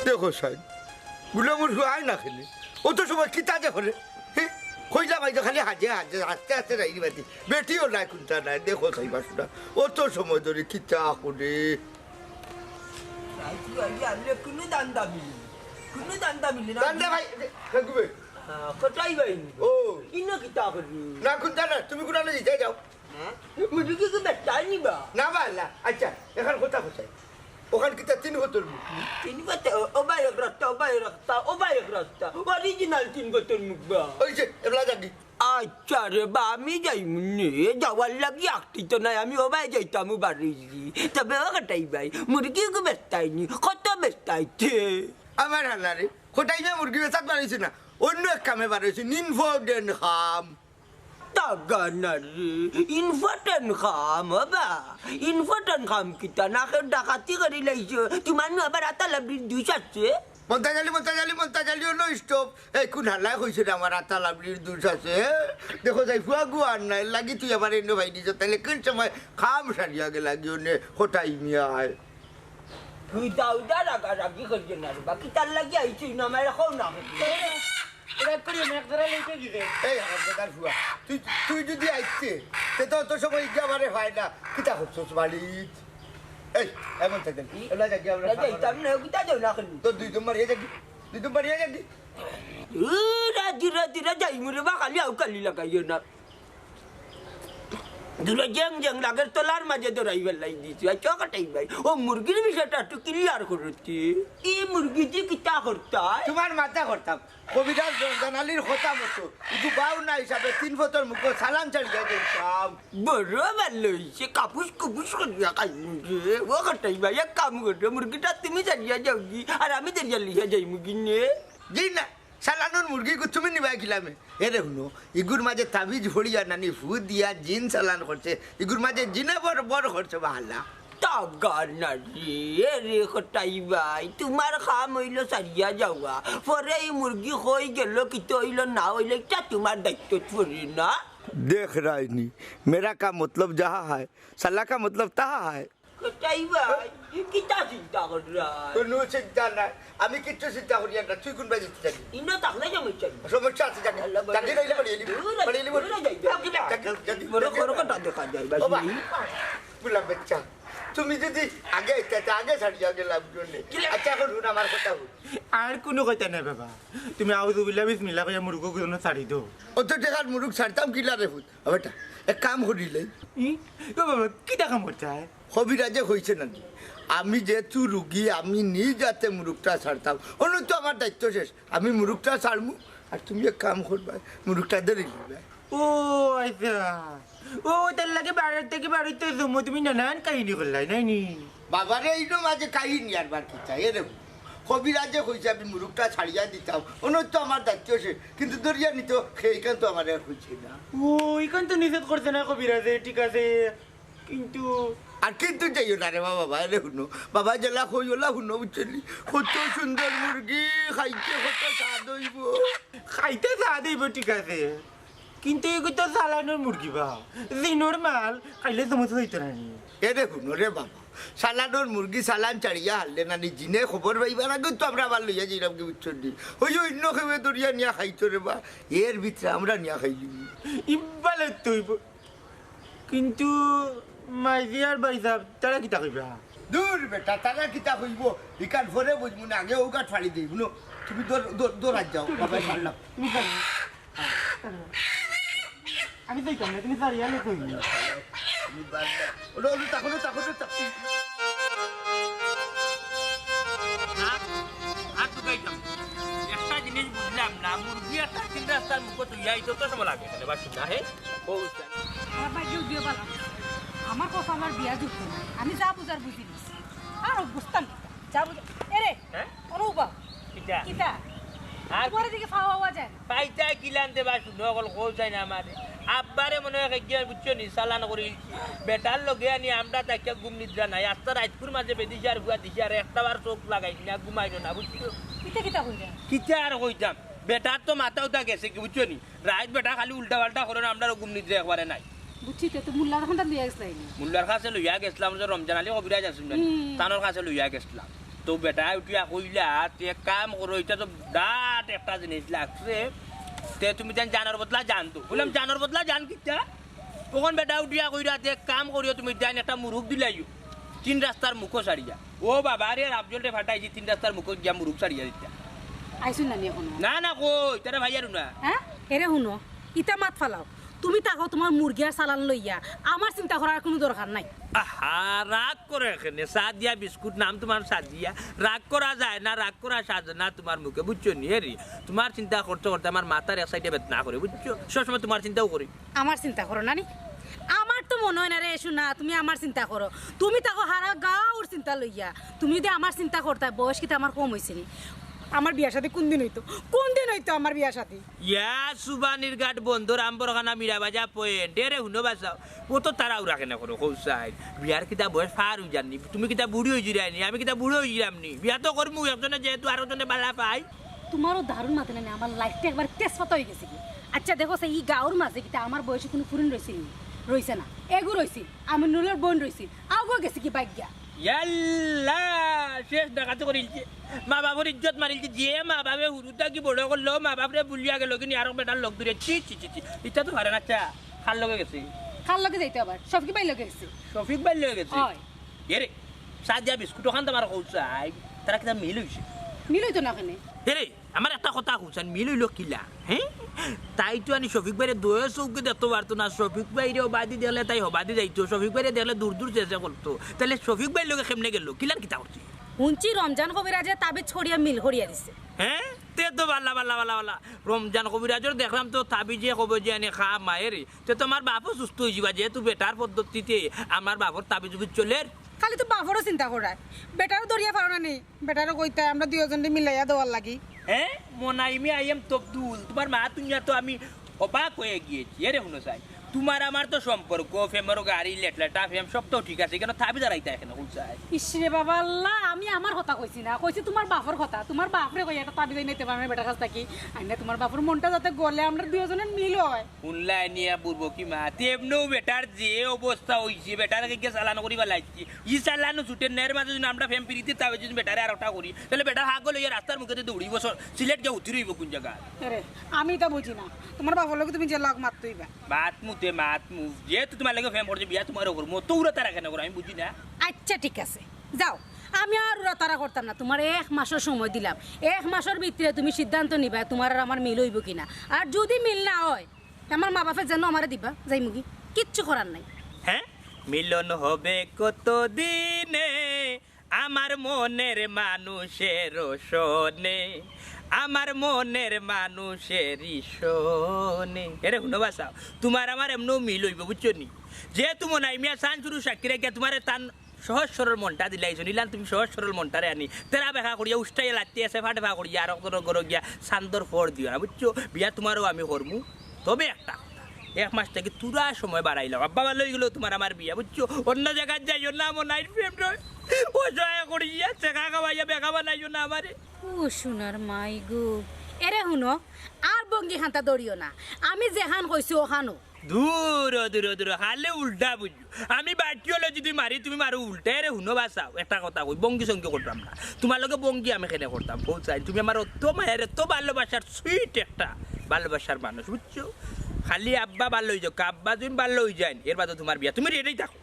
দেখো সাইন, গুলামর হুয়াই না খেলে, অত সময় কিতা দেখো রে? হে? কইলা ভাই তো খালি হাজে হাজে, আস্তে আস্তে রাইনি বাতি। বেটিও নাই, কুন্তা নাই, দেখো সাইন বাসুটা। অত সময় ধরে কিতা করে? রাইত বাজে আনলে কুনু দান্দা মিলে না। কুনু দান্দা মিলে না। দান্দা ভাই, দেখবে। আহ, কোথায় ভাই? ও। ইনো কিতা করবি? না, কুন্তা না, তুমি কুনানো দিতে যাও। হ্যাঁ? মুরগি কি বেচতায় নি বা? না বা, আল্লাহ। আচ্ছা, এখন কথা কোথায়? অখান কিতা তিন ফতর মুখ? তিন ফতর, ও, ওবা এক রাস্তা, ওবা এক রাস্তা, ওবা এক রাস্তা। Original তিন ফতর মুখ বা। ওই যে, এবলা যাগি। আচ্ছা রে বা, আমি যাইমু নে, যাওয়ার লাগি আখটি তো নাই, আমি ওবায় যাইতাম বাড়ি। তবে ও কটাই ভাই, মুরগি কি বেচতায় নি? কত বেচতায় তে? আমার হালা রে, কটাই ভাই মুরগি বেচাত বাড়াইছে না, অন্য এক কামে বাড়াইছে, important কাম। তাগা না রে, important কাম, ওবা। Important কাম কিতা? না কেউ ডাকাতি করি লাইছো? তোমার নু আবার আতা লাবড়ির দুষ আছে? মন্তাজ আলী, মন্তাজ আলী, মন্তাজ আলী, অনো stop। এই কুন হালায় কইছে রে আমার আতা লাবড়ির দুষ আছে, হে? দেখো যাই ফুয়া গু আর নাই, লাগি তুই আবার এনো ভাই দিছ, তাইলে কুন সময় কাম সারিয়া গেলাগি অনে কটাই মিয়া আয়। তুই দাউদা রাগারাগি করিও না রে বা, কিতার লাগি আইছস না, আমারে কও না। রাগ করিও না, এক জোড়া লইতে দিবে। এই হারামজাদার ফুয়া, তুই, তুই যুদি আইতে, তে তো অত সময় ইগু আমারে পায় না। কিতা করছস বাড়িত? এই, এমন থাকেন। এলা যাকি, আমরা না, যাইতাম না, কিতা যাও না খালি। তো দুই নম্বর ইয়ে যাকি, দুই নম্বর ইয়ে যাকি। ও, রাজি, রাজি, রাজি, এই মুরে বা খালি আউ খালি লাগাইও না। দুরা জেং জেং লাগের তলার মাঝে ধরাই বেলাই দিছি। আচ্ছা, কটাই ভাই, ও মুরগির বিষয়টা একটু clear করতে। এই মুরগি দি কিতা করতায়? তোমার মাথা করতাম। কবিরাজ রমজান আলীর কথা মতো, ইগু বাউ না হিসাবে তিন ফতর মুখো সালান ছাড়িয়া দিতাম। বড় ভালা অইছে, কাপুস কুপুস করিয়া খাইমু রে। ও কটাই ভাই, এক কাম করো, মুরগিটা তুমি ছাড়িয়া যাওগি, আর আমি ধরিয়া লইয়া যাইমু গিনে। জি না, সালানর মুরগি ইগু তুমি নিবায় কিলামে। এরে হুনো, ইগুর মাঝে তাবিজ ফড়িয়া নানি ফু দিয়া জিন সালান করছে, ইগুর মাঝে জিনে বর বর করছে বাহালা। তাগার না রে, এরে কটাই ভাই, তোমার কাম অইলো ছাড়িয়া যাওয়া। পরে এই মুরগি কই গেল, কিতা অইলো না অইলো, ইটা তোমার দায়িত্বত পড়ে না। দেখ রাইনি, মেরা কা মতলব যাহা হায়, সালা কা মতলব তাহা হায়। কটাই ভাই, কিতা চিন্তা কররা? কোনো চিন্তা নাই, আমি কিচ্ছু চিন্তা করিয়ার না। তুই কোন বাজে চিন্তা করি? ইনো থাকলে সমস্যা নাই। সমস্যা আছে জানি। আল্লাহ জানি বলে। নাইলে বাড়িয়ে নিবি। দূর বাড়িয়ে নিবি। দূর যাই। জানি, জানি, জানি, বড় জানি। বড় কথা দেখা যায়, বাস বাবা, নেই। বুলা বাচ্চা, তুমি যদি আগে আইতা, তা আগে ছাড়িয়া গেলাম জন্যে। কি লাগে? আচ্ছা, এখন হুন আমার কথা হুন। আর কোনো কথা নাই বাবা, তুমি আউযুবিল্লাহ বিসমিল্লাহ কইয়া মুরুগ গুলো ছাড়ি দেও। অত টেকার মুরুগ ছাড়তাম কিলা রে ফুত? ও বেটা, এক কাম করিলে। ই? ও বাবা, কিতা কাম করতে হয়? কবিরাজে কইছে নানি, আমি যেহেতু রুগী, আমি নিজ হাতে মুরুগটা ছাড়তাম। অনু তো আমার দায়িত্ব শেষ, আমি মুরুগটা ছাড়মু, আর তুমি এক কাম করবায়, মুরুগটা ধরি নিবায়। ও আচ্ছা, ও তার লাগে বাড়ির থেকে বাড়িতে জমো তুমি নানান কাহিনী করলাই, নাই নি? বাবারে, এইনো মাঝে কাহিনী আর বার কিতা? এরে, কবিরাজে কইছে আমি মুরুগটা ছাড়িয়া দিতাম, অনু তো আমার দায়িত্ব শেষ, কিন্তু ধরিয়া নিতো, সে ইখান তো আমার আর কইছে না। ও, ইখান তো নিষেধ করছে না কবিরাজে, ঠিক আছে। কিন্তু আর কিন্তু যাইও না রে বাবা, বাবা, এরে হুনো। বাবা, যেলা কই ওলা হুনো, বুঝছো নি? কত সুন্দর মুরগি, খাইতে কত স্বাদ অইবো। খাইতে স্বাদ অইবো, ঠিক আছে, কিন্তু ইগু তো সালানর মুরগি বা, জিনর মাল, খাইলে তো মতো অইতো না নি। এরে হুনো রে বাবা, সালানর মুরগি সালান ছাড়িয়া হারলে নানি, জিনে খবর পাইবার আগে তো আমরা আবার লইয়া যাইরাম কি, বুঝছো নি? ওই অন্য কেউ ধরিয়া নিয়া খাইতো রে বা, এর ভিতরে আমরা নিয়া খাইলিমু। ইবালে তো অইবো। কিন্তু মাইজি আর ভাইসাব, তারা কিতা কইবা? দূর বেটা, তারা কিতা কইবো? ইখান পরে বুঝমু না, আগে ও গাট ফাড়ি দেই, হুনো। তুমি দৌড়, দৌড়, দৌড়াত যাও, বাবা, ছাড়লাম। তুমি যাও। আমি যাইতাম না, তুমি যাও, আমি কই। তুমি বাদ দাও। ওটা, ওটা, তাকো না, তাকো না, তাকো না। আর, আর তো যাইতাম। একটা জিনিস বুঝলাম না, মুরগি একটা তিন রাস্তার মুখো তুই আইতো তো সময় লাগে, এখানে বাসি না, হে? ও, আমার ভাগ্যে উদিও বালা। আমার কপাল আর বিয়া জুটতো না। আমি যা বুঝার বুঝি নিছি। আর বুঝতাম কিতা? যা বুঝা-, এরে, হ্যাঁ? ওরে উবা। কিতা? কিতা? আর তোমার এদিকে ফাওয়া যায় না। পাইতা কিলান দেবা শুনো, অকল কও চাই না আমারে। আব্বারে মনে হয় একজন বুঝছো নি, চালান করি। বেটার লগে আনি আমরা তাকিয়া ঘুম নিদ্রা নাই। আস্তা রাইতকুর মাঝে বেদিশার গুয়া দিশার একটা বার চোখ লাগাই না, ঘুমাইল না, বুঝছো? কিতা কিতা কইরা? কিতা আর কইতাম? বেটার তো মাথা উঠা গেছে কি, বুঝছো নি? রাইত বেটা খালি উল্টা পাল্টা করে না, আমরারও ঘুম নিদ্রা একবারে নাই। বুঝছি, তে তো মোল্লার কাছে লইয়া গেছিলাম নি? মোল্লার কাছে লইয়া গেছিলাম, যে রমজান আলী কবিরাজ আছইন না নি, হুম। তানর কাছে লইয়া গেছিলাম। তো বেটায় উঠিয়া কইলা, "তে এক কাম করো, ইটা তো বিরাট একটা জিনিস লাগছে, তে তুমি জান জানর বদলা জান তো।" কইলাম, "জানর বদলা জান কিতা?" তখন বেটা উঠিয়া কইরা, "তে এক কাম করিও, তুমি জান একটা মুরুগ দিলাইও, তিন রাস্তার মুখো ছাড়িয়া।" ও বাবা রে, রাবজলরে ফাটাইছি, তিন রাস্তার মুখো গিয়া মুরুগ ছাড়িয়া দিতা। আইছইন না নি এখনো? না, না, কই, তারা ভাই আর না। হ্যাঁ? এরে হুনো, ইতা মাত ফালাও। তুমি থাকো তোমার মুরগি আর চালান লইয়া, আমার চিন্তা করার কোনো দরকার নাই। আহা, রাগ করে কেনে? চা দিয়া বিস্কুট নাম তোমার চা দিয়া। রাগ করা যায় না, রাগ করা সাজে না তোমার মুখে, বুঝছো নি? হেরি, তোমার চিন্তা করতে করতে আমার মাথার এক সাইডে বেদনা করে, বুঝছো? সবসময় তোমার চিন্তাও করি। আমার চিন্তা করো না নি? আমার তো মনে হয় না রে, এসো না, তুমি আমার চিন্তা করো। তুমি থাকো হারা গাঁওর চিন্তা লইয়া। তুমি যদি আমার চিন্তা করতায়, বয়স কিতা আমার কম অইছে নি? আমার বিয়া শাদী কোন দিন অইতো? কোন দিন অইতো আমার বিয়া শাদী? ইয়া সুবানির ঘাট বন্দর আম্বরখানা মীরাবাজার পয়েন্ট। এরে হুনো বাসাও, ও তো তাড়াহুড়া কেনে করো, কও চাই। বিয়ার কিতা বয়স পার অই যার নি? তুমি কিতা বুড়ি অই যিরায় নি? আমি কিতা বুড়ো অই যিরাম নি? বিয়া তো করমু একজনে, যেহেতু আরোজনে বালা পাই। তোমারও দারুণ মাতে না নি, আমার লাইফটা একবার তেজপাতা অই গেছে কি। আচ্ছা দেখো সে, ই গাঁওর মাঝে কিতা আমার বয়সী কোনো ফুরিন রইছে নি? রইছে না। এগু রইছে, আমি নুরুলের বোন রইছে, আউগো গেছে কি ভাগিয়া। ইয়াল্লা, শেষ ডাকাতি করিলছে। মা বাবার ইজ্জত মারিলছে। যে মা বাপে হুরু থাকি বড় করলো, মা বাপরে ভুলিয়া গেল কিনি আরক বেটার লগ ধরে। ছি, ছি, ছি, ছি। ইটা তো পারে না, চা। কার লগে গেছে? কার লগে যাইতো আবার? শফিক ভাইর লগে গেছে। শফিক ভাইর লগে গেছে? হয়। এরে, চা দিয়া বিস্কুট ওখান তো আমার কৌচাই, তারা কিতা মিল অইছে? মিল অইতো না কেনে? এরে, আমার একটা কথা কৌচান, মিল অইলো কিলা? হ্যাঁ, তাই তো আনি শফিক ভাইরে দোয়ে চউখে দেখতো পারতো না। শফিক ভাইরে অবাদি দেখলে তাই হবাদি যাইতো, শফিক ভাইরে দেখলে দূর দূর চেঁচে করতো। তাইলে শফিক ভাইর লগে কেমনে গেল? কিলান কিতা করছে? হুনছি রমজান কবিরাজে তাবিজ করিয়া মিল করিয়া দিছে। হ্যাঁ, তে তো বালা বালা বালা বালা। রমজান কবিরাজর দেখলাম তো তাবিজে কবে যে আনি খা মায়েরে। তে তো আমার বাপও সুস্থ অইযিবা, যেহেতু বেটার পদ্ধতিতে আমার বাপর তাবিজ উবিজ চলের। খালি তো বাপরও চিন্তা করায়, বেটারও ধরিয়া পারো না নি? বেটারও কইতায় আমরা দুইওজনরে মিলাইয়া দেওয়ার লাগি। হ্যাঁ, মোনাইমি, I am তবদুল, তোমার মা তুইয়া তো আমি অবাক হয়ে গিয়েছি। এরে হুনো চাই, তোমার আমার তো সম্পর্ক, প্রেমর গাড়ি, লেটলেটা প্রেম, সব তো ঠিক আছে, কেন তাবিজ আরাইতা এখানে হুন চাই? ইস রে বাবা আল্লাহ, আমি আমার কথা কইছি না, কইছি তোমার বাপর কথা। তোমার বাপরে কই একটা তাবিজ আইনাইতে পারো না বেটার কাছ থাকি, আইনা তোমার বাপর মনটা যাতে গলে আমরা দুইওজনের মিল হয়। হুনলায় নিয়া বুড়বকি মা, তেমনেও বেটার যে অবস্থা অইছে, বেটার গিয়া চালান করিবা লাগছে। ই চালানো ছুটে নের মাঝে যদি আমরা প্রেম পিরিতি তাবিজ যদি বেটারে আরোটা করি, তাইলে বেটা পাগল অইয়া রাস্তার মুখে দিয়ে দৌড়িব, স-, সিলেট গিয়া উঠি রইব কোন জায়গা। আরে, আমি ইতা বুঝি না। তোমার বাপর লগে তুমি যে লাগ মাততইবা। মাতমু তে মাতমু, যেহেতু তোমার লগে প্রেম করছে, বিয়া তোমারও করমু, অত উড়াতাড়া কেনে করো আমি বুঝি না। আচ্ছা, ঠিক আছে, যাও, আমি আর উড়াতাড়া করতাম না। তোমার এক মাসর সময় দিলাম, এক মাসর ভিতরে তুমি সিদ্ধান্ত নিবা তোমার আর আমার মিল অইব কিনা। আর যদি মিল না হয়, আমার মা বাপে যেন আমারে দিবা, যাইমুগি, কিচ্ছু করার নাই। হ্যাঁ, মিলন হবে কত দিনে আমার মনের মানুষের সনে, আমার মনের মানুষের সনে। এরে হুনো বাসাও, তোমার আমার এমনও মিল অইব, বুঝছো নি? যেহেতু মনাই মিয়া চান শুরু সাক্ষী রাখিয়া তোমারে তান সহজ সরল মনটা দিলাইছো, নিলাম তুমি সহজ সরল মনটারে আনি তেরা বেকা করিয়া উষ্টাইয়া লাত্তি আছে ফাটে ফা করিয়া আর অত গরো গিয়া চান্দর ফর দিও না, বুঝছো? বিয়া তোমারও আমি করমু, তবে একটা কথা, এক মাস থাকি তুরা সময় বাড়াইলাম। আব্বা ভালা অইগেলো তোমার আমার বিয়া, বুঝছো? অন্য জাগাত যাইও না, মনাইর প্রেম রয়। অসহায় করিয়া ছেকা খাওয়াইয়া বেকা বানাইও না আমারে। ও সোনার মাই গো, এরে হুনো, আর বঙ্গি খান্তা দৌড়িও না। আমি যেখান কইছি ওখানো। দূর, দূর, দূর, খালি উল্টা বুঝো। আমি বাটি হলে যদি মারি, তুমি মারো উল্টা। এরে হুনো বাসাও, একটা কথা কই, বঙ্গি সঙ্গি করতাম না। তোমার লগে বঙ্গি আমি কেনে করতাম? বউ চাই, তুমি আমার অত মায়ের, অত ভালোবাসার, সুইট একটা ভালোবাসার মানুষ, বুঝছো? খালি আব্বা ভালা অই যাউক, আব্বা যদি ভালা অই যাইন, এর বাদে তোমার বিয়া। তুমি রেডি থাকো।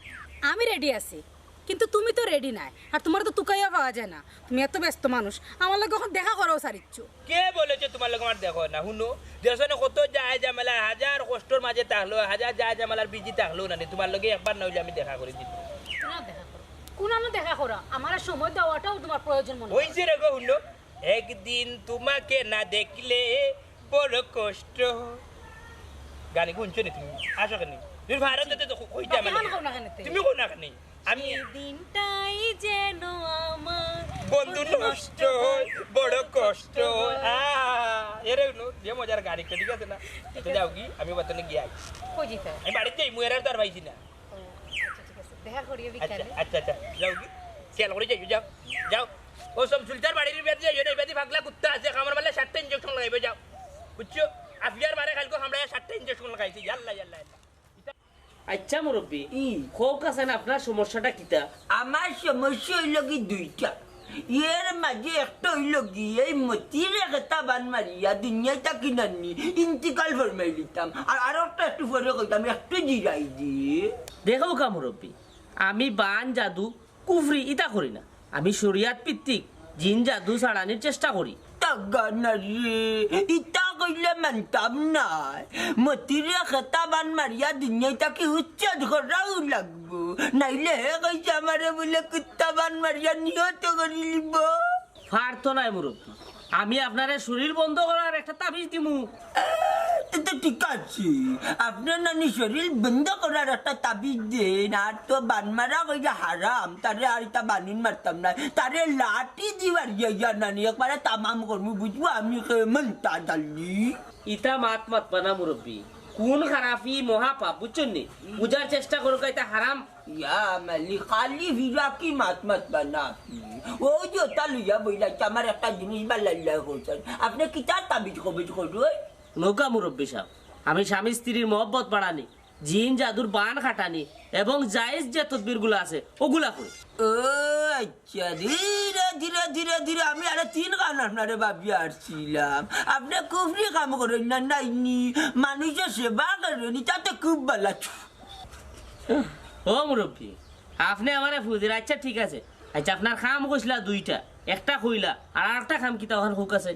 আমি রেডি আছি, কিন্তু তুমি তো রেডি নাই, আর তোমার তো তুকাইয়া পাওয়া যায় না। তুমি এত ব্যস্ত মানুষ, আমার লগে অখন দেখা করাও সারিচ্ছ। কে বলেছে তোমার লগে আমার দেখা অয় না? হুনো, যেখানে কত যায় ঝামেলা, হাজার কষ্টর মাঝে থাকলো, হাজার যায় ঝামেলার বিজি থাকলো না নি, তোমার লগে একবার না অইলে আমি দেখা করি দিতাম। না দেখা করো, কোন আনো দেখা করো, আমার আর সময় দেওয়াটাও তোমার প্রয়োজন মনে হয়। অইছে রে গো, হুনো, একদিন তোমাকে না দেখলে বড় কষ্ট। গান হুনছো নি তুমি? আসো কেনে? তুমি ভারত যেতে তো কইতে আমার লগে। কও না কেনে তে? তুমি কও না কেনে? আমি সেদিনটাই যেন আমার বন্ধু নষ্ট হয়, বড় কষ্ট হয়। আহ, এরে হুনো, যে মজার গান একটা, ঠিক আছে না? আচ্ছা, যাওগি, আমি বাতনে গিয়া আই। কই যাইতা? আমি বাড়িত যাইমু, এরার তো আর পাইছি না। ও, আচ্ছা, ঠিক আছে। দেখা করিও আচ্ছা, বিকালে। আচ্ছা, আচ্ছা, যাওগি। খেয়াল করি যাইও, যাও, যাও। ও সব সুলতার বাড়ির বেদি যাইও না, বেদি পাগলা কুত্তা আছে, কামড় মারলে সাতটা ইঞ্জেকশন লাগাইবে, যাও। বুঝছো? আফিয়ার মারে কালকে কামড়াইয়া সাতটা ইঞ্জেকশন লাগাইছে, ইয়াল্লা, ইয়াল্লা, ইয়াল্লা। আচ্ছা মুরব্বি, ই। কউক আছাইন, আপনার সমস্যাটা কিতা? আমার সমস্যা অইলো গি দুইটা। এর মাঝে একটা অইলো গি, এই মতিরে খেতা বান মারিয়া দুনিয়াত থাকি নানি ইন্তিকাল ফরমাইলিতাম। আর আরো একটা একটু পরে কইতাম, একটু জিরাই দি। দেখউক্কা মুরব্বি, আমি বান জাদু কুফরি ইতা করি না, আমি শরিয়াত ভিত্তিক জিন জাদু ছাড়ানির চেষ্টা করি। তাগা না রে, ইতা কইলে মানতাম নায়। মতিরে খেতা বান মারিয়া দুনিয়াত থাকি উচ্ছেদ করাউ লাগবো, নাইলে হে কইছে আমারে বুলে কুত্তা বান মারিয়া নিহত করিলিবো। পারতো নায় মুরব্বি, আমি আপনারে শরীর বন্ধ করার একটা তাবিজ দিমু। এ, তো ঠিক আছে, আপনে নানি শরীর বন্ধ করার একটা তাবিজ দেইন, আর তো বান মারা কইরা হারাম, তারে আর ইতা বানিন মারতাম না, তারে লাঠি দি মারিয়া ইয়া নানি একবারে তামাম করমু, বুঝবো আমি কেমন তা জানি। ইতা মাত মাতবা না মুরব্বি, খুন খারাপি মহাপাপ, বুঝছইন নি? বুঝার চেষ্টা করউক্কা, ইতা হারাম। ইয়া মালি, খালি ফিরাকি মাত মাতবা না আপনে। অউ যে ওটা লইয়া বইলা, আমার একটা জিনিস বালা লাগছে। আপনে কিতার তাবিজ কবিজ করইন? নৌকা মুরব্বি সাব, আমি স্বামী স্ত্রীর মহব্বত বাড়ানি, জিন জাদুর বান খাটানি এবং জায়েজ যে তদবিরগুলা আছে, অগুলা করি। ও আচ্ছা, ধীরে ধীরে ধীরে ধীরে আমি আরো তিন খান আপনারে ভাবিয়া আরছিলাম। আপনে কুফরি কাম করইন না, নাইনি? মানুষর সেবা করইন, ইতা তো খুব বালা। ও মুরব্বি, আপনে আমারে ফুজির, আচ্ছা ঠিক আছে, আচ্ছা, আপনার কাম কইছলা দুইটা, একটা কইলা, আর একটা কাম কিতা অখান কউক্কা চাই?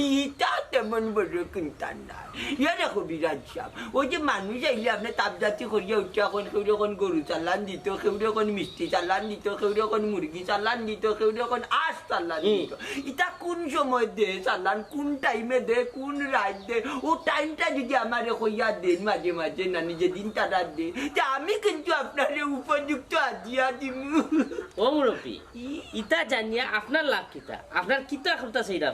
ইটা তেমন বড় কুন্তা না। ইয়া দেখো বিরাট সাব, ওই যে মানুষ আইলে আপনে তাবজাতি করিয়া উঠিয়া কইন, কেউরে কইন গরু চালান দিত, কেউরে কইন মিষ্টি চালান দিত, কেউরে কইন মুরগি চালান দিত, কেউরে কইন আস চালান হুম। দিত। ইতা কুন সময় দে চালান, কুন টাইমে দে, কুন রাইত দে, ও টাইমটা যদি আমারে কইয়া দেইন মাঝে মাঝে, নানি যেদিন তারা দে, তে আমি কিন্তু আপনারে উপযুক্ত হাদিয়া দিমু। ও মুরব্বি, ইতা জানিয়া আপনার লাভ কিতা? আপনার কিতা করতা চাইরা?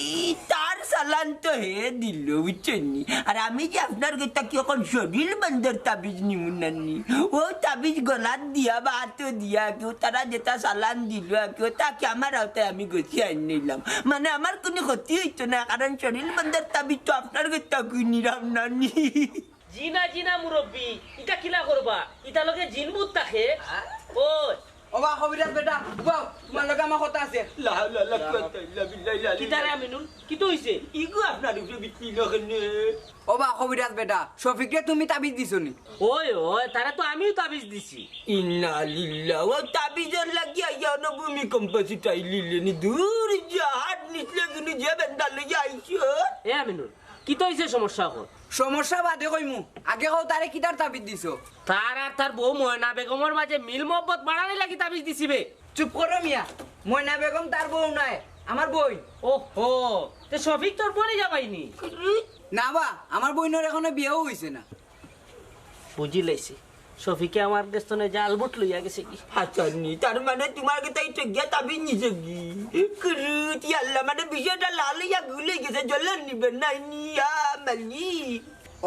ই তার চালান তো হে দিল, বুঝছইন নি? আর আমি যে আপনার গেতা কি অখন শরীল বন্দর তাবিজ নিমু নানি? ও তাবিজ গলাত দিয়া বা আতো দিয়া কেউ তারা যেতা চালান দিল, কেউ তাকে আমার আওতায় আমি গছি আইন নিলাম। মানে আমার কুনু ক্ষতি অইতো না, কারণ শরীল বন্দর তাবিজ তো আপনার গেতা কুই নিরাম নানি। জি না, জি না মুরব্বি, ইতা কিলা করবা? ইতা লগে জিন ভূত থাকে। ওই, ওবা কবিরাজ বেটা, উবাও, তুমার লগে আমার কথা আছে। লা, লা, লা, কুয়াতা ইল্লা বিল্লাহ, লা, লা। কিতা রে আমিনুল? কিতা অইছে? ইগু আপনার উপরে বিক্রি না কেনে? ওবা কবিরাজ বেটা, শফিকরে তুমি তাবিজ দিছো নি? ওই, ওই, তারে তো আমিও তাবিজ দিছি। ইন্না লিল্লাহ, ও তাবিজর লাগি আইয়া অনো ভূমিকম্প ছিটাইলিলে নি। দূর যা, হাত নিচলে কিন্তু যে বেন্দা লইয়া আইছো। এ আমিনুল, কিতা অইছে সমস্যা অখন? সমস্যা বাদে কইমু, আগে কও তারে কিতার তাবিজ দিছো? তার আর তার বউ ময়না বেগমর মাঝে মিল মহব্বত বাড়ানি লাগি তাবিজ দিছি বে। চুপ করো মিয়া, ময়না বেগম তার বউ নায়, আমার বইন। ওহো, তে শফিক তোর বইন জামাই নি? না বা, আমার বইনর এখনো বিয়াও অইছে না। বুঝিলাইছি, শফিকে আমার গেছ থনে জাল বুট লইয়া গেছে গি। হাছানি, তার মানে তুমার গেতায় ঠগিয়া তাবিজ নিছে গি? কুরুত, ইয়াল্লা, মানে বিষয়টা লাল অইয়া গুলে গেছে, জলর নিবে নাই নিয়া মালি।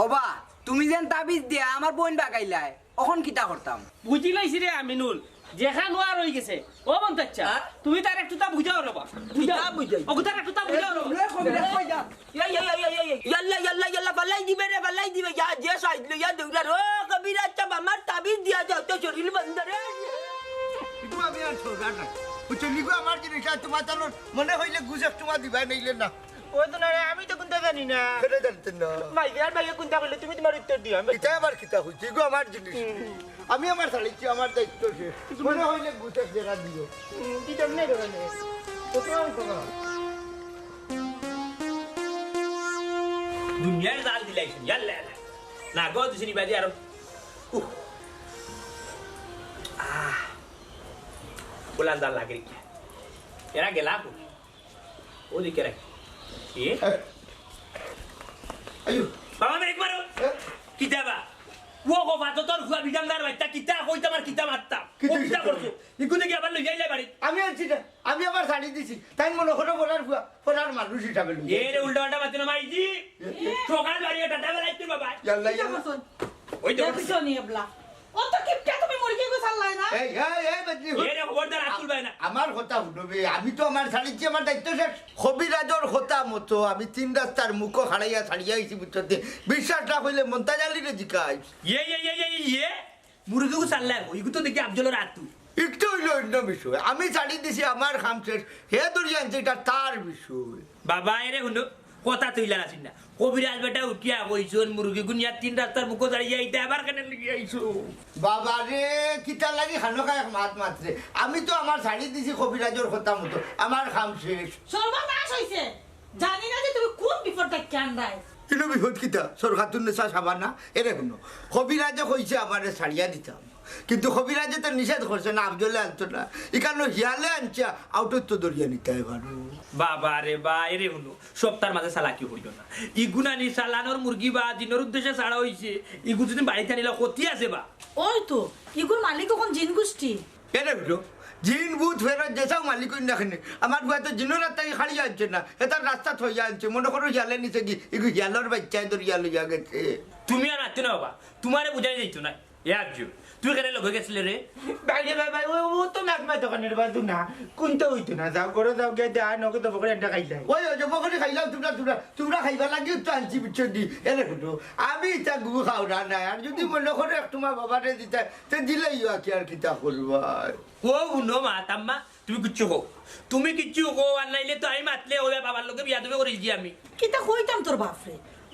ওবা, তুমি যেন তাবিজ দিয়া আমার বইন বাগাইলায়, অখন কিতা করতাম? বুঝিলাইছি রে আমিনুল, যেখান অওয়ার অই গেছে। ও বন্তাচ্চা, হ্যাঁ? তুমি তার একটুতা বুঝাও রে বা। বুঝাও। কিতা বুঝাই? ওগু তার একটুতা বুঝাও রে বা। এ, কবিরাজ, কই যা? ইয়া, ইয়া, ইয়া, ইয়া, ইয়া, ইয়া। ইয়াল্লা, ইয়াল্লা, ইয়াল্লা, ফালাই দিবে রে, ফালাই দিবে। যা, যে সাইড লইয়া দৌড়ার। ও কবিরাজ সাব, আমার তাবিজ দিয়া যাও তো শরীল বন্দরে। ইগু আমি আর সোজা না। বুঝছো, ইগু আমার জিনিস, আর তুমার তানোর মনে অইলে গুজে তুমার দিবায়, নাইলে না। ও তো না রে, আমি তো কুন্তা জানি না। কেনে জানতে না? মাইজি আর ভাইয়ে কুন্তা কইলে তুমি তুমার উত্তর দিও। আমি ইতা আবার কিতা কইছে? ইগু আমার জিনিস। হুম। আমি আমার ছাড়িছি, আমার দায়িত্ব শেষ। মনে অইলে গুজে জেরা দিও। হুম, দিতাম না রে ভাই। তো তোমার তো না। দুনিয়ার জাল দিলাইছইন, ইয়াল্লা, ইয়াল্লা। না গো, দুসিনি বাজি আরো। উহ। আহ। ওলান জাল লাগে কি? এরা গেলা কই? ওদিকে রাখ। এ? এ? আইও। বাবা, মেরে একবার। এ? কিতা বা? ও গো, বাতো তোর ফুয়া বিধানদার বাইচ্চা, কিতা কইতাম আর কিতা মারতাম? কিতা ও কিতা কিতা করছো? ইগু দেখি আবার লইয়া আইলে বাড়ি। আমি আনছি না, আমি আবার ছাড়ি দিছি। তাই মনে করো ফরার ফুয়া, ফরার মানুষ হিসাবে লইয়া এ রে, আইছি। উল্টা পাল্টা মাতিও না, মাইজি। এ? সকাল বাড়ি টাটা বেলাইতে বাবা। ইয়াল্লা, কিতা ইয়াল্লা। করছো? ওই তো। দেখছো নি এবলা? ও তো কিপটা তুমি মুরগি গো ছাড়লাই না? এই, এই, এই, বেটি, এ রে, খবরদার, আতুল ভাই না। আমার কথা হুনো বে, আমি তো আমার ছাড়িছি, আমার দায়িত্ব শেষ। কবিরাজর কথা মতো আমি তিন রাস্তার মুখো খাড়াইয়া ছাড়িয়া আইছি, বুঝছো তে? বিশ্বাস না অইলে মন্তাজ আলীরে জিকাইস। ইয়ে, ইয়ে, ইয়ে, ইয়ে, ইয়ে। মুরগি গো ছাড়লাই, ইগু তো দেখি আফজলর আতু। ইকটা অইলো অইন্য বিষয়। আমি ছাড়ি দিছি, আমার কাম শেষ। হে ধরিয়া আনছে, ইটা তার বিষয়। বাবা, এরে হুনো, কথা তুইলা আছিস না। কবিরাজ বেটা উঠিয়া কইছইন, মুরগি গুনিয়া তিন রাস্তার মুখো দাঁড়িয়ে আইতে আবার কেনে লইয়া আইছো? বাবা রে, কিতা লাগি খানো খায় এক মাত মাতরে? আমি তো আমার ছাড়ি দিছি কবিরাজর কথা মতো, আমার কাম শেষ। সর্বনাশ অইছে। জানি না যে তুমি কুন বিপদটা কেন রায়। ইনো বিপদ কিতা? সরকাতুন নেশা সাবানা? এরে হুনো, কবিরাজে কইছে আমারে ছাড়িয়া দিতাম। কিন্তু কবিরাজে তো নিষেধ করছে না, আফজলে আনতো না। ইকানো হিয়ালে আনছে, আউটত তো ধরিয়া নিতায় পারো। বাবা রে বা, এরে হুনো, সপ্তার মাঝে চালাকি করিও না। ইগু নানি চালানোর মুরগি বা জিনর উদ্দেশ্যে ছাড়া অইছে, ইগু যদি বাড়িত আনিলা ক্ষতি আছে বা? ওই তো, ইগুর মালিক অখন জিন গোষ্ঠী। এরে হুনো, জিন ভূত ফেরত যেসাও মালিক অইন না কেনে, আমার ফুয়া তো জিনর আত থাকি খাড়িয়া আনছে না, হেতার রাস্তাত থইয়া আনছে, মনে করো হিয়ালে নিছে গি, ইগু হিয়ালর বাইচ্চায় ধরিয়া লইয়া গেছে। তুমি আর মাতিও না বাবা, তুমারে বুঝানি যাইতো না। এ আফজল, তুই কেনে লগে গেছলে রে? ভাই রে ভাই, ভাই, ও, ও তো নাক মাই দোকানের বাজু না। কুন্তা অইতো না, যাও, ঘরো যাও, গিয়া দে, আয়, নগদ দফা করি একটা খাইলাই। ওই, ওই, দফা করি খাইলাও, তুমরা, তুমরা, তুমরা খাইবার লাগি তো আনছি, বুঝছো নি? এরে হুনো, আমি ইতা গু খাওরা নায়। আর যদি মনে করো এক তুমার বাবারে দিতায়, তে দিলাইও, আর কিতা করবায়? ও হুনো মা, তাম্মা, তুমি কিচ্ছু কও, তুমি কিচ্ছু কও, আর নাইলে তো আমি মাতলে অইবা বাবার লগে বিয়াদবি করিছি আমি। কিতা কইতাম তোর বাপরে?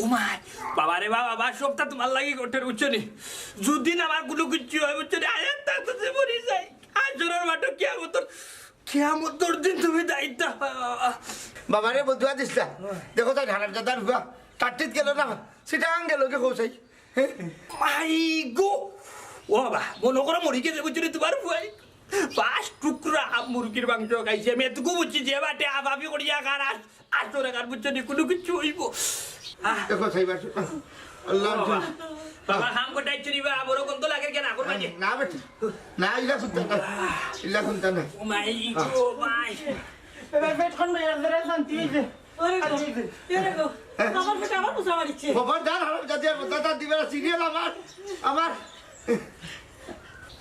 ও মাই, বাবা রে বাবা, বাবা, সবটা তুমার লাগি ঘটের, বুঝছো নি? যুদি না আমার কুনু কিচ্ছু অয়, বুঝছো নি? আয়াত তা তো যে মরি যাই। হাশরর মাঠো কিয়ামতর, কিয়ামতর দিন তুমি দায়িত্ব পাবা, বাবা। বাবারে বদুয়া দিস না। দেখো তাই হারামজাদার ফুয়া, টাট্টিত গেল না, সিটাং গেল কে কৌশাই। মাই গো! ও বাবা, মনো করো মরি গেছে, বুঝছো নি, তুমার ফুয়ায় পাঁচ টুকরা মুরগির মাংস খাইছে। আমি এতটুকু বুঝছি, যে বাটে আফাফি করিয়া খার আর, আর তোরে খার, বুঝছো নি, কুনু কিচ্ছু অইবো। আহ, দেখো, সাইবার, আল্লাহ ও বাবা। বাবা, কাম করতে আইছো নি বা, বড় গন্ধ লাগে কেন, আগর মাঝে? না বেটা, না, ইলা কুন্তা না, ইলা কুন্তা না। ও মাই গো, মাই। এবার পেট খান ভাই, আপনারা শান্তি হইছে। ওরে গো, এরে গো, আমার পেটে আবার মশা মারিছে। খবরদার, হারামজাদি, আর কথা দিবে না, সিরিয়াল আমার, আমার।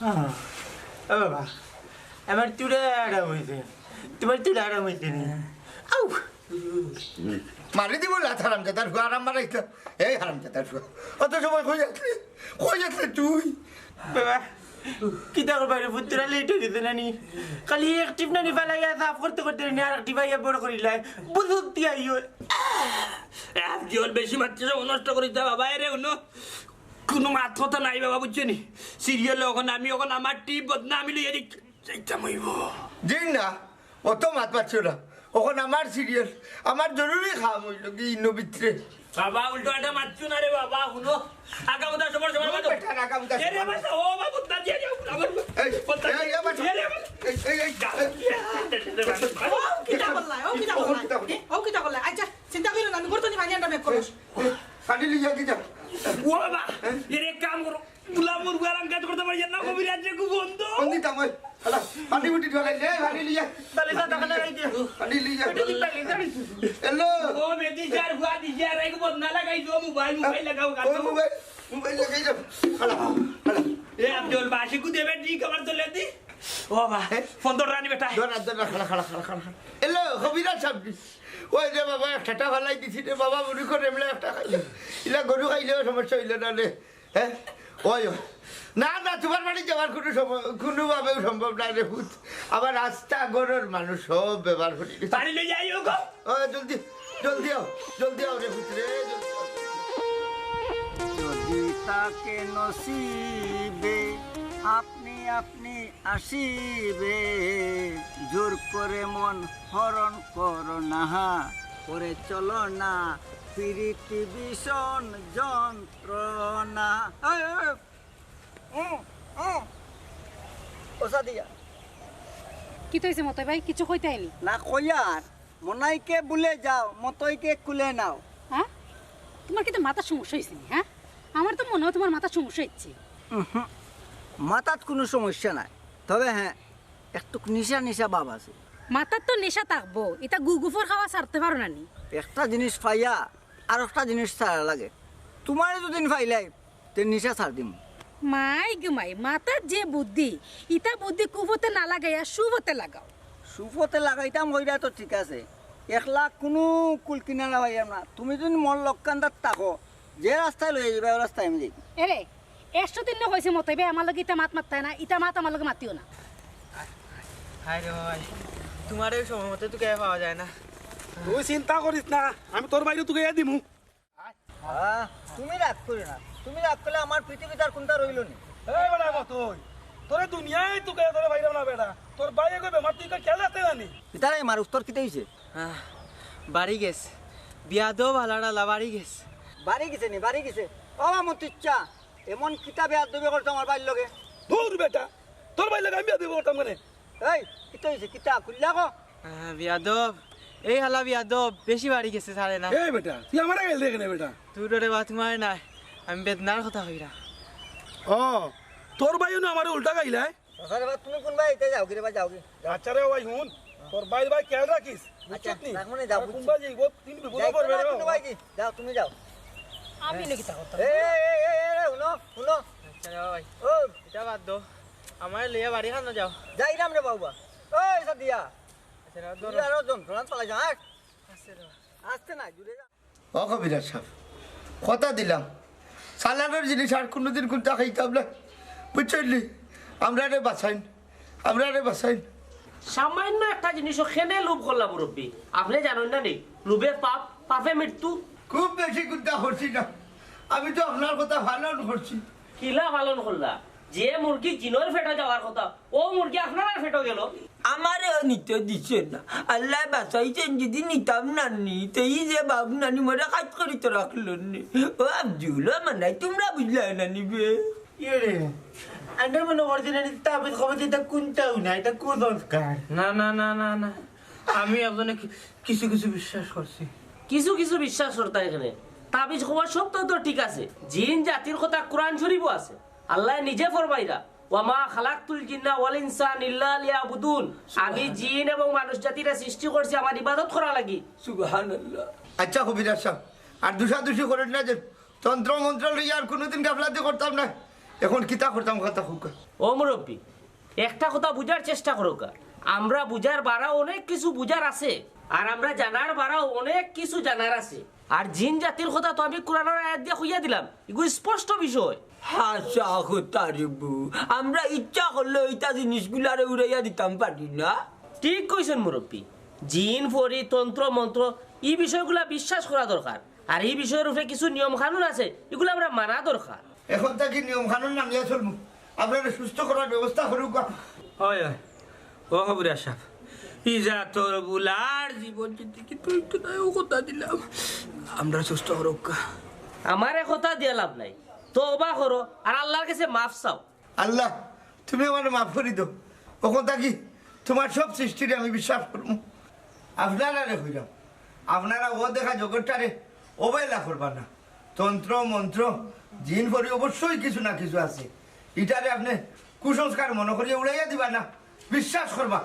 আহ, ও বাবা, আমার চুড়ে আরাম হইছে, তোমার চুড়ে আরাম হইছে নি? আউ! মারি দিব লাত হারামজাদার ফুয়া, আরাম মারাইছ। এই হারামজাদার ফুয়া, অত সময় কই আছলি? কই আছলি তুই? বাবা, কিতা করবা রে, পুত্রা লেট হয়ে গেছে নানি। খালি এক টিপ নানি ফালাইয়া সাফ করতে করতে নি, আর এক টিপ আইয়া বড় করিলাই। বুঝুক দিয়া ইয়ে। আফজল বেশি মারছে, সব নষ্ট করিস না বাবা, এরে হুনো। কুনু মাত কথা নাই বাবা, বুঝছো নি? সিরিয়াল অখন আমি, অখন আমার টিপ বদনা আমি লইয়া দিচ্ছি। যাইতাম অইবো। জি না, অত মাত মারছো না। অখন আমার সিরিয়াল, আমার জরুরি কাম অইলো কি ইনো ভিতরে। বাবা, উল্টো আটা মারছো না রে বাবা, হুনো। আগা বুদা সবার সবার ও বাদো। বেটা, আগা বুদা এ রে সবার। বাবা, ও বাবা, বুদা দিয়া যাও, আমার এই, বুদা এই, এই, আমার এ রে বাবা। এই, এই, এই, যা। ও, কিতা করলা? ও, কিতা ও, করলা? কিতা করলা? এ, ও, কিতা করলা? আচ্ছা, চিন্তা করিও না, আমি করতে নি, পানি আনটা বের করো। এই, এই, পানি লইয়া কি যাও? ও বাবা, এর এক কাম করো। বুলা মুরগু আরাম কাজ করতে পারি না, কবিরাজ রে, খুব বন্ধ। কোন দিতাম ওই? হ্যালো, পানি উঠি ঢোকাই দে, পানি লিয়া। তাহলে যা, তাহলে এই যে। পানি লিয়া। পানি লিয়া, পানি লিয়া। হ্যালো। ও বেটি, যার ফুয়া দি, যার, এই বদনা লাগাই দো, মোবাইল, মোবাইল লাগাও, ও কাটো। মোবাইল, মোবাইল লাগাই দাও। Hello, hello. এ আফজল, বাসি কু দেবে, ঠিক আমার তো লেদি। ও বাবা, হ্যাঁ? ফোন ধর রানি বেটা। ধর, ধর, ধর, খাড়া, খাড়া, খাড়া, খাড়া, খাড়া। হ্যালো, কবিরাজ সাহেব। ওই রে বাবা, একটা টা ফালাই দিছি রে বাবা, বুড়ি করে এমলা একটা খাইলে। ইলা গরু খাইলেও সমস্যা হইল না রে। হ্যাঁ? ওই, ওই। না, না, তোমার বাড়ি যাওয়ার কোনো সময়, কোনোভাবেও সম্ভব না রে পুত। আবার রাস্তা গরুর মানুষ সব ব্যবহার করি। বাড়ি লই যাই ওগো। ও, জলদি, জলদি আও, জলদি আও রে পুত রে, জলদি আও। যদি থাকে নসিবে, আপনি আপনি আসিবে, জোর করে মন হরণ করো না, করে চলো না, পিরিতি ভীষণ যন্ত্রণা। এই, এই, এই, উম, উম। ও সাদিয়া। কিতা অইছে মতই ভাই? কিছু কইতায় নি? না কইয়ার, মনাইকে ভুলে যাও, মতইকে কুলে নাও। হ্যাঁ? তোমার কিতা মাথার সমস্যা অইছে নি, হ্যাঁ? আমার তো মনে হয় তোমার মাথার সমস্যা অইছে। উহুম, মাথাত কুনু সমস্যা নাই, তবে হ্যাঁ, একটু নিশা নিশা ভাব আছে। মাথাত তো নেশা থাকবো, ইতা গু-, গুফর খাওয়া ছাড়তে পারো না নি? একটা জিনিস পাইয়া আর একটা জিনিস ছাড়া লাগে। তোমারে দুদিন পাইলাই, তে নিশা ছাড় দিমু। মাই গো মাই, মাথাত যে বুদ্ধি, ইতা বুদ্ধি কুফতে না লাগাইয়া সুফতে লাগাও। সুফতে লাগাইতাম কইরা তো ঠিক আছে, একলা কুনু কুল কিনারা পাইয়াম না। তুমি যদি মোর লক্কান্দাত থাকো, যে রাস্তায় লইয়া যাইবায়, ওই রাস্তায় আমি যাইমু। এরে, একশো দিন না কইছে মতই ভাই, আমার লগে ইতা মাত মাততায় না, ইতা মাত আমার লগে মাতিও না। হায় রে ভাই, তোমারে সময় মতো তুকাইয়া পাওয়া যায় না। তুই চিন্তা করিস না, আমি তোর বাইরে তুকাইয়া দিমু। আহ, তুমি রাগ করিও না, তুমি রাগ করলে আমার পৃথিবীত আর কুনটা রইল নি? এই বেটা মতই, তোরে দুনিয়ায় তুকাইয়া তোরে বাইরে না বেটা, তোর ভাই এগো বেমার, তুই খেয়াল রাখতে জানি। ইতারাই মার উত্তর কিতা অইছে? আহ, বাড়ি গেছে। বিয়াদব হালার হালা বাড়ি গেছে। বাড়ি গেছে নি, বাড়ি গেছে। ও মন্ত্রিচ্ছা, এমন কিতা বেয়াদবি করছো আমার ভাইর লগে? ধুর বেটা, তোর ভাইর লগে আমি বেয়াদবি করতাম কেনে? এই, কিতা অইছে? কিতা? খুলিয়া ক। আহ, বিয়াদব, এই হালা বিয়াদব, বেশি বাড়ি গেছে, ছাড়ে না। এই বেটা, তুই আমারে গাইল দে কেনে বেটা? তুই ডরে বাত মারে না, আমি বেদনার কথা কইরা। ও, তোর ভাইও না আমারে উল্টা গাইলায়? আচ্ছা রে বা, তুমি কুন ভাই? ইতা যাও গি রে বা, যাও গি। আচ্ছা রে ভাই, হুন, তোর ভাইর ভাই খেয়াল রাখিস, বুঝছত নি? রাখমু নে, যাও, আর বুঝছি। কুন ভাই যাইব, তিন বিপদে যাইতো পড়বে না রে কুনু বাবা। ভাই গি, যাও, তুমি যাও। আমি নে কিতা করতাম? এ, এ, এ, এ, এ, হুনো, হুনো। আচ্ছা রে ভাই। ও। ইতা বাদ দেও। আমারে লইয়া বাড়ি খানো যাও। যাইরাম রে বাবা। ওই সাদিয়া। আচ্ছা রে, তুই ধরো। আরো যন্ত্রণা চালাই যা, হ্যাঁ? আচ্ছা রে ভাই। আসতে না, জুড়ে যা। ও কবিরাজ সাব, কথা দিলাম, সালানোর জিনিস আর কোনোদিন কুনটা খাইতাম না, বুঝছইন নি? আমরারে বাঁচাইন, আমরারে বাঁচাইন। সামান্য একটা জিনিসও কেনে লোভ করলা মুরব্বি, আপনে জানইন না নি? লোভে পাপ, পাপে মৃত্যু। খুব বেশি কুন্তা করছি না, আমি তো আপনার কথা পালন করছি। কিলা পালন করলা? যে মুরগি জিনর পেটো যাওয়ার কথা, অউ মুরগি আপনারার পেটো গেল। আমারেও নিতে দিছে না। আল্লায় বাঁচাইছইন, যদি নিতাম না নি, তে ই যে বাপ নানি মোরে কাজ করি তো রাখলো নি। ও আব্দুল, ও মানাই, তুমরা বুঝলায় না নি বে? ইয়ে রে, আমি মনে করছি না, তাবিজ কবজ ইতা কুন্তাউ না, ইতা কুসংস্কার। না, না, না, না, না। আমি একজনে কি-, কিছু কিছু বিশ্বাস করছি। কিছু কিছু বিশ্বাস করতা কেনে? তাবিজ কবজ সব তো, তো ঠিক আছে। জিন জাতির কথা কোরআন শরীফো আছে। আল্লায় নিজে ফরমাইরা, "ওয়া মা খালাকতুল জিন্না ওয়াল ইনসা ইল্লা লিয়াবুদুন।" আমি জিন এবং মানুষ জাতিরে সৃষ্টি করছি আমার ইবাদত করার লাগি। সুবহানাল্লাহ। আচ্ছা কবিরাজ সাব, আর দুষাদুষি করেন না যে তন্ত্র মন্ত্র লইয়া আর কোনোদিন গাফলাতি করতাম না। এখন কিতা করতাম, কথা কউক্কা। ও মুরব্বি, একটা কথা বুঝার চেষ্টা করউক্কা। আমরা বুঝার বারাও অনেক কিছু বুঝার আছে, আর আমরা জানার বারাও অনেক কিছু জানার আছে। আর জিন জাতির কথা তো আমি কোরআনর আয়াত দিয়া কইয়া দিলাম, ইগু স্পষ্ট বিষয়। হাছা কথা রে বু, আমরা ইচ্ছা করলে ইতা জিনিসগুলারে উড়াইয়া দিতাম পারি না। ঠিক কইছইন মুরব্বি, জিন পরি তন্ত্র মন্ত্র ই বিষয়গুলা বিশ্বাস করা দরকার। আর ই বিষয়র উপরে কিছু নিয়ম কানুন আছে, ইগুলা আমরা মানা দরকার। এখন থাকি নিয়ম কানুন মানিয়া চলমু। আপনারা সুস্থ করার ব্যবস্থা করউক্কা। অয়, অয়। ও কবিরাজ সাব, ই জাতর বুলার জীবন জিন্দেগি তো একটু নাই, অউ কথা দিলাম। আমরা সুস্থ করউক্কা। আমারে কথা দিয়া লাভ নাই, তওবা করো আর আল্লার গেছে মাফ চাও। আল্লাহ, তুমি আমারে মাফ করি দেও। অখন থাকি তুমার সব সৃষ্টিরে আমি বিশ্বাস করমু। আপনারারে কইরাম, আপনারা অউ দেখা জগতটারে অবহেলা করবা না। তন্ত্র মন্ত্র, জিন পরি অবশ্যই কিছু না কিছু আছে, ইটারে আপনে কুসংস্কার মনে করিয়া উড়াইয়া দিবা না, বিশ্বাস করবা।